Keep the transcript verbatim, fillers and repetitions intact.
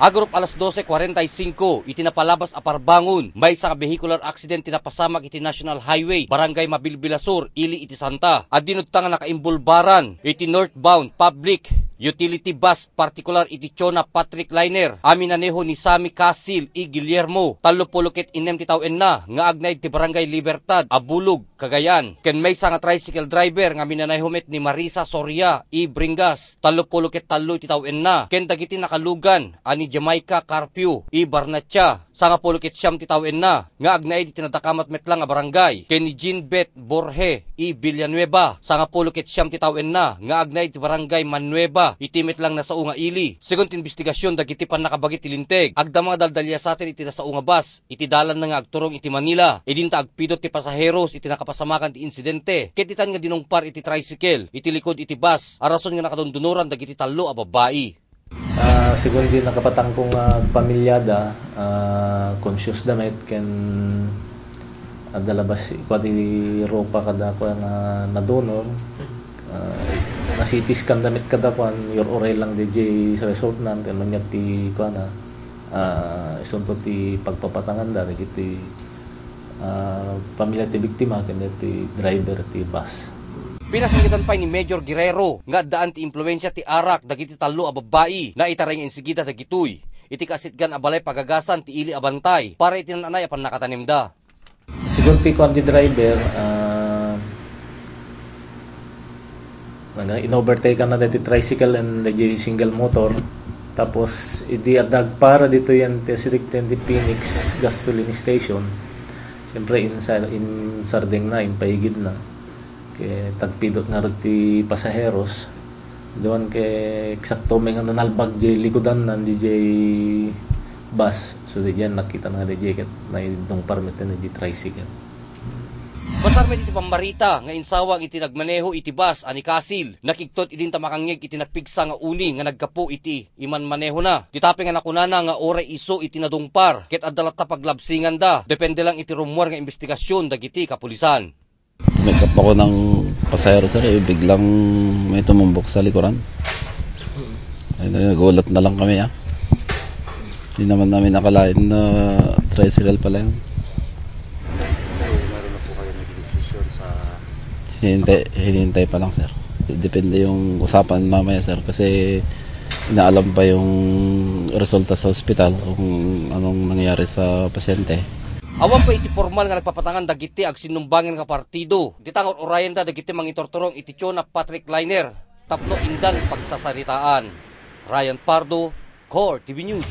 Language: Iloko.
Agurup alas dose kuarenta y singko, iti napalabas a parbangon, maysa nga vehicular accident ti napasamak iti National Highway, Barangay Mabilbila Sur, ili iti Santa. Adda nutta nga nakaimbulbaran iti northbound public utility bus, partikular iti Chona Patrick Liner, a minaneho ni Sammy Casil E. Guillermo, tallopulo ket innem ti tawenna, nga agnaed ti Barangay Libertad, Abulog, Cagayan, ken maysa nga tricycle driver nga minaneho met ni Marisa Soria E. Bringas, tallopulo ket tallo ti tawenna, ken dagiti nakalugan a ni Jamaica Carpio E. Barnachea, sangapulo ket siam ti tawenna, nga agnaed iti nadakamat met la nga barangay, ken ni Jean Beth Borge E. Villanueva, sangapulo ket siam ti tawenna, nga agnaed iti Barangay Manueva, iti met lang nasao nga ili. Segun ti imbestigasyon dagiti pannakabagi ti linteg, agda nga daldaliasaten iti nasao nga bus, iti dalanna nga agturong iti Manila, idinta agpidot ti pasaheros iti nakapasamakan ti insidente, ket ditan nga dinungpar iti tricycle iti likud iti bus, a rason nga nakadundunoran dagiti tallo a babbai. Ah, segun di nakapatangko nga pamilyada, ah, conscious da met ken adda la basi kua ti rupa kada kua nga nadunor. Ah, na-C T scan da met kada kuan, ur-uray lang diay result na, ken maniap ti kuana, ah, isunto ti pagpapatanganda dagiti, ah, pamilya ti biktima ken ti driver ti bus. Pinasanggetan pay ni Major Guerrero nga addaan ti impluensia ti arak dagiti tallo a babbai. Naitaray nga insigida dagitoy iti kaasitgan a balay pagagasan ti ili a bantay para iti naan-anay a pannakatanemda. Segun ti kuan ti driver, ah, nag-, in-overtake na daytoy tricycle and daytoy single motor. Tapos, idi adda agpara ditoy ti asideg ti Phoenix gasoline station. Siyempre, insar-, insardeng na, impaigid na. Ket agpidot ngarud ti pasaheros. Diwan ket eksakto met nga nalbag diay likudanna diay bus. So, diay nakita na nga diay ket naidungpar met diay tricycle. Basar met iti pammarita nga insawang iti nagmaneho iti bus a ni Casil, nakigtot idinta makangngeg iti napigsa nga uni nga naggapu iti imanmanehona. Ti tapeng a nakunana nga uray isu iti nadungpar, ket adda latta paglabsinganda. Depende lang iti rummuar nga imbestigasyon dagiti kapulisan. May kapako ng pasahero, sir, eh, biglang may tumumbok sa likuran. Ay, nagulat na lang kami, ah. Hindi naman namin nakalain na tricycle pala yun. So, meron na po kayo naging desisyon sa Hinihintay, hinihintay pa lang, sir. Depende yung usapan mamaya, sir, kasi inaalam pa yung resulta sa ospital kung anong nangyari sa pasyente. Awan pay iti pormal nga nagpapatangan dagiti agsinnumbangan nga partido. Iti ta nga ur-urayenda dagiti mangiturturong iti Chona Patrick Liner tapno indan pagsasaritaan. Ryan Pardo, Core T V News.